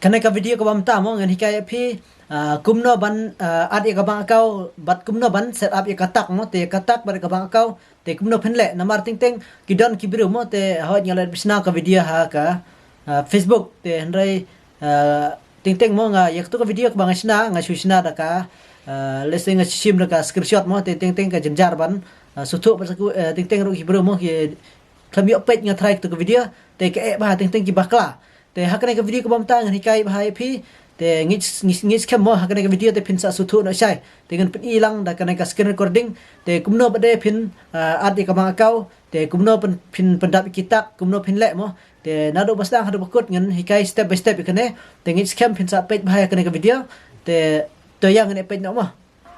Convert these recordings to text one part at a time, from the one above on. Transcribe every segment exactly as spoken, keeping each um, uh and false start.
Kane ka video kaba mynta mo ngan hikai ïa phi, ah, kumno ban, ah, add ïa ka bank account bad kumno ban set up ïa ka tak mo, te ka tak bad ka bank account te kumno phin leh. Namar teng teng ki don ki briew mo, te hoi nga la pynshna ka video ha ka, ah, Facebook, te hynrei, ah, teng teng mo nga ïa katu ka video kaba nga shna, nga shu shna da ka, ah, let's say nga shim da ka screenshot mo, te teng teng ka jynjar ban, ah, sngewthuh bad sa ku, ah, teng teng ruh ki briew mo ki khlem ïoh peit nga try katu ka video, te ka eh bha teng teng ki bakla. Te ha kane ka video kaba mynta ngan hikai bha ïa phi. Te ngi, ngi, ngi skhem mo ha kane ka video te phin sa sngewthuh noh shai. Te ngan pyni lang da kane ka screen recording. Te kumno pat de phin, ah, add ïa ka bank account. Te kumno phin, phin pyndap ïa ki tak, kumno phin leh mo. Te naduh ba sdang haduh ba kut ngan hikai step by step ïa kane. Te ngi skhem phin sa peit bha ïa kane ka video. Te to ïa ngan ïa peit noh mo.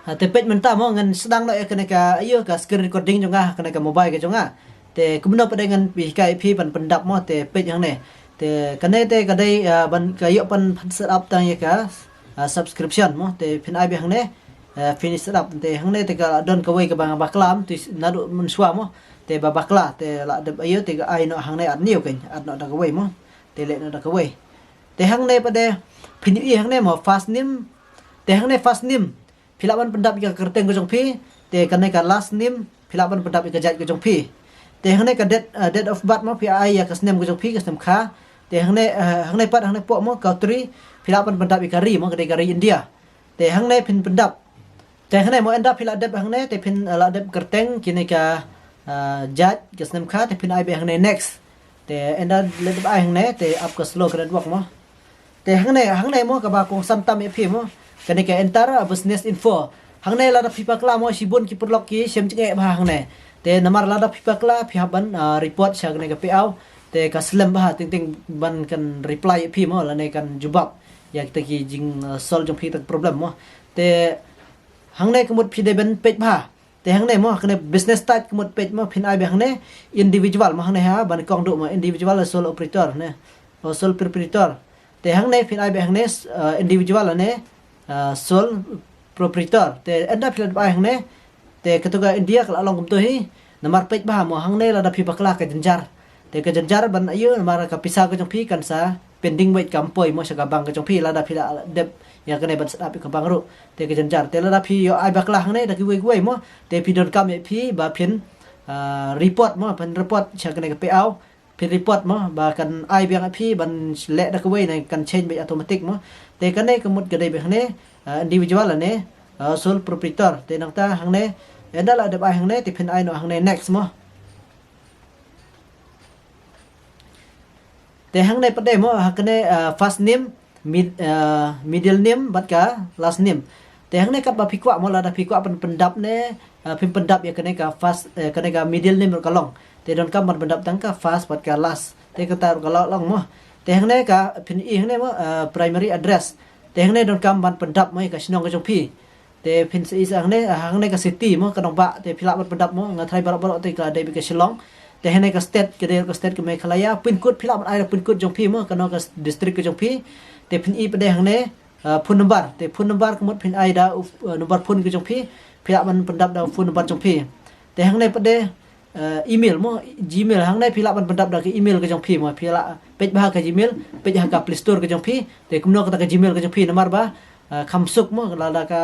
Ha, te peit mynta mo ngan sdang noh ïa kane ka, ïa ka screen recording jong nga ha kane ka mobile ka jong nga. Te kumno pat de ngan phi hikai phi ban pyndap mo, te peit hangne. Te kane te ka dei, ah, ban ka ïoh ban set up tang ïa ka, ah, subscription mo, te phin ai beit hangne, ah, phin set up. Te hangne te ka don kawei kaba nga bakla, te naduh mynshuwa mo, te ba bakla, te la dep ïa te ka ai noh hangne add new kan, add noh da kawei mo. Te leh noh da kawei. Te hangne pat de phin ïohi hangne mo first name. Te hangne first name phi lah ban pyndap ïa ka kyrteng ka jong phi, te kane ka last name phi lah ban pyndap ïa ka jait ka jong phi. Te hangne ka date, eh, date of birth mo phi ai ïa ka snem ka jong phi, ka snem kha. Te hangne, eh, hangne pat hangne poh mo country phi lah ban pyndap ïa ka ri mo, ka dei ka ri India. Te hangne phin pyndap. Te hangne mo ynda phi lah dep hangne te phin, eh, lah dep kyrteng kine ka, eh, jait ka snem kha te phin ai beit hangne next. Te ynda lah dep ai hangne te ap ka slow ka network mo. Te hangne, hangne mo kaba kongsan tam ïa phi mo. Kane ka enter, ah, business info. Hangne lada phi bakla mo shibun ki paralok ki shem jingeh bha hangne. Te namar lada phi bakla phi hap ban, ah, report sha kane ka payout. Te ka slem bha teng teng ban kan reply ïa phi mo lane kan jubab ïa kita ki jing, ah, solve jong phi kita ki problem mo. Te hangne ka mut phi dei ban peit bha. Te hangne mo, kane business type ka mut peit mo phin ai beit hangne individual mo hangne ha, ban kong duh mo individual la sole operator ne. O sole proprietor. Te hangne phin ai beit hangne, eh, individual ne, eh, sole proprietor. Te ynda phi la dep ai hangne, te katu ka India ka la long kumtu hi, namar peit bha mo hangne lada phi bakla ka jynjar. Te ka jynjar ban ïa namar ka pisa ka jong phi kan sa pending wait kam poi mo sha ka bank ka jong phi lada phi la dep ïa kane ban set up ïa ka bank ruh. Te ka jynjar. Te lada phi ïoh ai bakla hangne da kiwei kiwei mo. Te phi donkam ïa phi ba phin, ah, report mo, phin report sha kane ka payout. Phin report mo ba kan ai biang ïa phi ban leh da kawei ne kan change beit automatic mo. Te kane ka mut ka dei beit hangne, ah, individual ne, ah, sole proprietor. Te nangta hangne ynda la dep ai hangne te phin ai noh hangne next mo. Te hangne pat de mo, ha kane, ah, first name, mid-, ah, middle name, bad ka last name. Te hangne katba phi kwah mo, lada phi kwah pyn-, pyndap ne, ah, phin pyndap ïa kane ka first, eh, kane ka middle name ruh ka long. Te donkam ban pyndap tang ka first bad ka last. Te kata ruh ka long mo. Te hangne ka phin ïohi hangne mo, ah, primary address. Te hangne donkam ban pyndap mo ïa ka shnong ka jong phi. Te phin sa ïohi sa hangne, ah, hangne ka city mo, ka nongbah, te phi lah ban pyndap mo, nga tharai baroh baroh te ka dei beit ka Shillong. Te hangne ka state, ka dei ka state ka Meghalaya, pin code phi lah ban ai pin code jong phi mo, kano ka district ka jong phi. Te phin ïohi pat de hangne, ah, phone number, te phone number ka mut phin ai da, uh, number phone ka jong phi, phi lah ban pyndap da phone number jong phi. Te hangne pat de, eh, email mo, Gmail, hangne phi lah ban pyndap da ka email ka jong phi mo, phi lah peit bha ka Gmail, peit ha ka Play Store ka jong phi, te kumno kata ka Gmail ka jong phi namar ba, eh, kham suk mo, lada ka,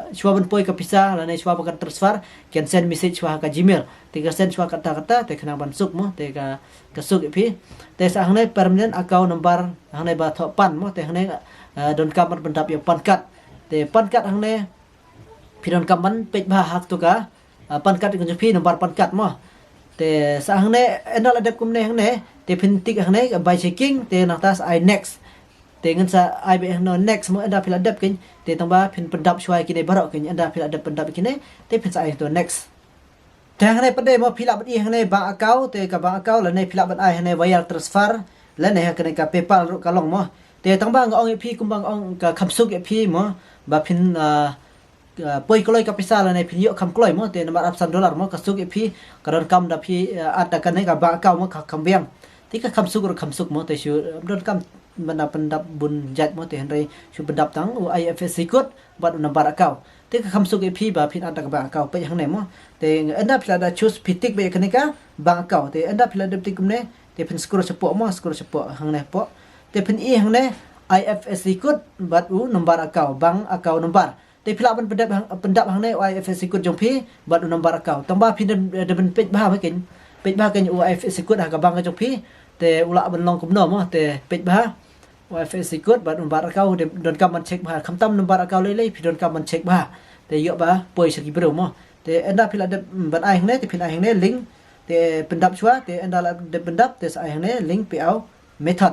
eh, shuwa ban poi ka pisa, lane shuwa ba kan transfer, kan send message shuwa ha ka Gmail, te ka send shuwa kata kata, te khnang ban suk mo, te ka, ka suk ïa phi, te sa hangne permanent account number, hangne ba thoh pan mo, te hangne, eh, donkam ban pyndap ïa pan card, te pan card hangne, phi donkam ban peit bha ha katu ka, ah, pan card ka jong phi, number pan card mo. Te sa hangne ynda la dep kumne hangne, te phin tick hangne by checking, te nangta sa ai next. Te ngan sa ai beit hangne next mo ynda phi la dep kane, te tang ba phin pyndap shuwa ïa kine baroh kane, ynda phi la dep pyndap ïa kine, te phin sa ai to next. Te hangne pat de mo phi lah ban ïohi hangne bank account, te ka bank account lane phi lah ban ai hangne wire transfer, lane ha kane ka PayPal ruh ka long mo. Te tang ba nga ong ïa phi kumba nga ong ka kham suk ïa phi mo, ba phin, ah, ah, poi kloi ka pisa lane phin ïoh kham kloi mo, te namar arphew san dollar mo, ka suk ïa phi, ka donkam da phi, ah, add da kane ka bank account mo, ka kham biang. Te ka kham suk ruh kham suk mo, te shu, ah, donkam ban da pyndap bun jait mo, te hynrei shu pyndap tang u IFSC code bad u number account. Te ka kham suk ïa phi ba phin add da ka bank account, peit hangne mo. Te ynda phi la da choose phi tick beit ïa kane ka bank account. Te ynda phi la dep tick kumne, te phin scroll shapoh mo, scroll shapoh hangne poh. Te phin ïohi hangne, I F S C code bad u number account, bank account number. Te phi lah ban pyndap hang, pyndap hangne u I F S C code jong phi bad u number account. Tang ba phi da, da ban peit bha ba kein, peit bha kein u I F S C code ha ka bank jong phi. Te u lah ban long kumno mo, te peit bha u I F S C code bad number account, te donkam ban check bha. Khamtam number account lei lei phi donkam ban check bha. Te ïoh ba poi sha ki briew mo. Te ynda phi lah dep ban ai hangne, te phin ai hangne link. Te pyndap shuwa, te ynda lah dep pyndap, te sa ai hangne link payout method.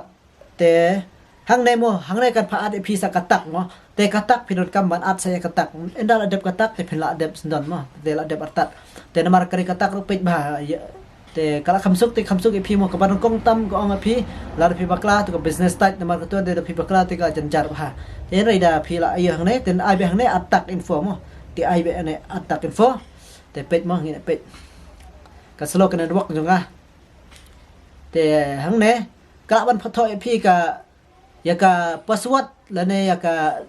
Te hangne mo, hangne kan phah add ïa phi sa ka tak mo. Te ka tak phi donkam ban add sa ïa ka tak. Ynda lah dep ka tak, te phin lah dep sendon mo. Te lah dep artat. Te namar kane ka tak ruh peit bha ïa. Te ka lah kham suk, te kham suk ïa phi mo, kaba nyngkong tam ka ong ïa phi. Lada phi bakla, to ka business start, namar kato te da phi bakla, te ka jynjar bha. Te hynrei da phi lah ïa hangne, te ai beit hangne add tak info mo. Te ai beit hangne add tak info. Te peit mo, ngin peit. Ka slow ka network jong nga. Te hangne, ka lah ban pynthok ïa phi ka, ïa ka password lane ïa ka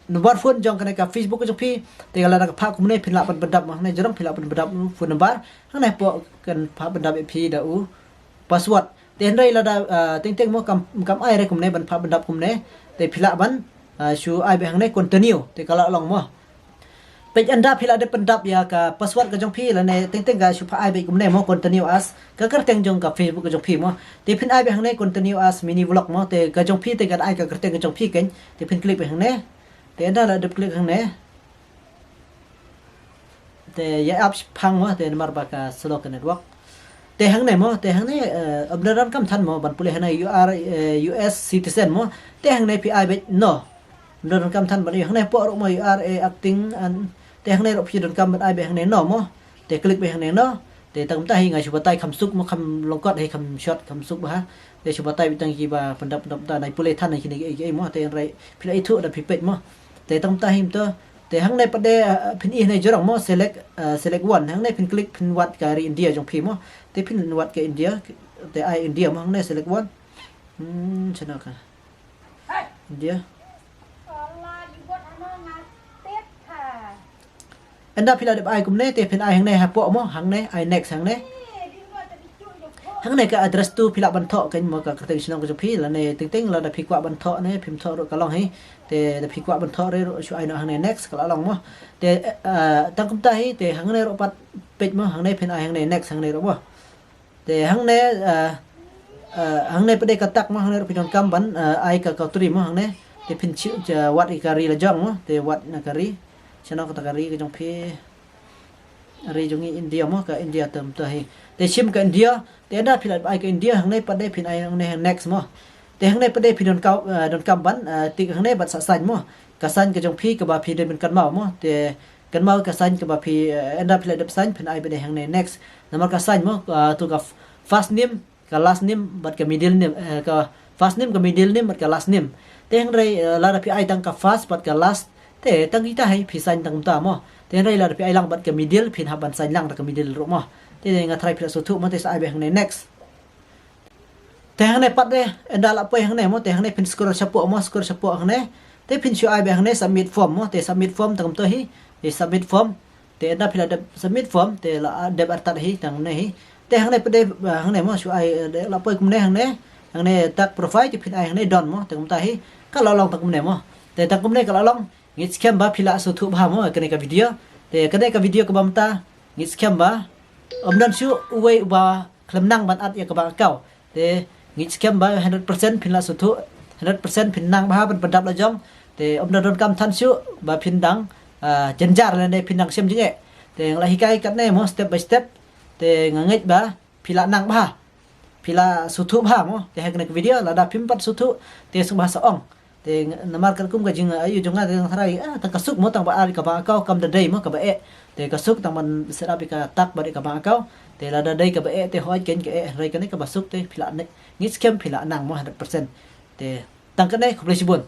number phone jong kane ka Facebook jong phi. Te lada ka phah kumne phin lah ban pyndap mo, hangne jrong phi lah ban pyndap phone number. Hangne hapoh kan phah pyndap ïa phi da u password. Te hynrei lada, ah, teng teng mo kam, kam ai re kumne ban phah pyndap kumne. Te phi lah ban, ah, shu ai beit hangne continue. Te ka lah long mo. Peit ynda phi lah dep pyndap ïa ka password ka jong phi lane teng teng ka shu phah ai beit kumne mo, continue as ka kyrteng jong ka Facebook ka jong phi mo. Te phin ai beit hangne continue as mini vlog mo, te ka jong phi te ka ai ka kyrteng ka jong phi kein. Te phin click beit hangne. Te ynda lah dep click hangne, te ïa ap phang mo, te namar ba ka slow ka network. Te hangne mo, te hangne, eh, ym donkam than mo ban pule hangne you are, eh, U S citizen mo. Te hangne phi ai beit no. Ym donkam than ban ïa hangne hapoh ruh mo you are a acting and, te hangne ruh phi donkam ban ai beit hangne no mo. Te click beit hangne no. Te tang mynta hi nga shu batai kham suk mo, kham lyngkot hi, kham short kham suk bha. Te shu batai beit tang kiba pyndap, pyndap ta nai pule than kine kiei kiei mo. Te hynrei phi lah ithuh da phi peit mo. Te tang mynta hi mynta. Te hangne pat de, ah, phin ïohi hangne jrong mo, select, ah, select one. Hangne phin click phin wad ka ri India jong phi mo. Te phin wad ka India, te ai India mo, hangne select one. Hmm, shano ka India. Ynda phi lah dep ai kumne, te phin ai hangne hapoh mo, hangne ai next hangne. Hangne ka address to phi lah ban thoh kein mo, ka kyrteng shnong ka jong phi, lane teng teng lada phi kwah ban thoh ne phim thoh ruh ka long hi. Te da phi kwah ban thoh re ruh shu ai noh hangne next ka lah long mo. Te, eh, tang kumta hi, te hangne ruh pat peit mo, hangne phin ai hangne next hangne ruh mo. Te hangne, eh, eh, hangne pat de ka tak mo, hangne ruh phi donkam ban, eh, ai ka country mo hangne. Te phin shu, eh, wad ïa ka ri la jong mo, te wad na ka ri. Shano kata ka ri ka jong phi? Ri jong ngi India mo, ka India te mynta hi. Te shim ka India, te ynda phi lah ai ka India, hangne pat de phin ai hangne next mo. Te hangne pat de phi donkam, eh, donkam ban, eh, tick hangne bad sa sign mo. Ka sign ka jong phi kaba phi dei ban kynmaw mo. Te kynmaw ka sign kaba phi, eh, ynda phi lah dep sign phin ai beit hangne next. Namar ka sign mo, eh, to ka f-, first name, ka last name bad ka middle name, eh, ka first name, ka middle name bad ka last name. Te hynrei, eh, lada phi ai tang ka first bad ka last, te tang kita hi phi sign tang kumta mo. Te hynrei lada phi ai lang bad ka middle, phin hap ban sign lang da ka middle ruh mo. Te nga tharai phi lah sngewthuh mo, te sa ai beit hangne next. Te hangne pat de, ynda lah poi hangne mo, te hangne phin scroll shapoh mo, scroll shapoh hangne. Te phin shu ai beit hangne submit form mo, te submit form tang kumta hi, te submit form. Te ynda phi lah dep submit form, te lah dep artat hi tang hangne hi. Te hangne pat de, eh, hangne mo, shu ai, eh, de lah poi kumne hangne. Hangne tak profile, te phin ai hangne done mo, tang kumta hi. Ka lah long tang kumne mo. Te tang kumne ka lah long, ngeit skhem ba phi lah sngewthuh bha mo kane ka video. Te kane ka video kaba mynta, ngeit skhem ba ym don shuh uwei uba khlem nang ban add ïa ka bank account. Te ngeit skhem ba hundred percent phin lah sngewthuh, hundred percent phin nang bha ban pyndap la jong. Te ym donkam than shuh ba phin dang, ah, jynjar lane phin dang shem jingeh. Te nga lah hikai katne mo step by step. Te nga ngeit ba phi lah nang bha, phi lah sngewthuh bha mo. Te ha kane ka video lada phim pat sngewthuh, te sngewbha sa ong. Te ng-, namar katkum ka jing, ah, ïoh jong nga te nga tharai, ah, tang ka suk mo, tang ba ar ka bank account kam da dei mo kaba eh. Te ka suk tang ban set up ïa ka tak bad ïa ka bank account. Te lada dei kaba eh te hooid kein ka eh, hynrei kane kaba suk te phi lah ne-, ngeit skhem phi lah nang mo hundred percent. Te tang kane, khublei shibun.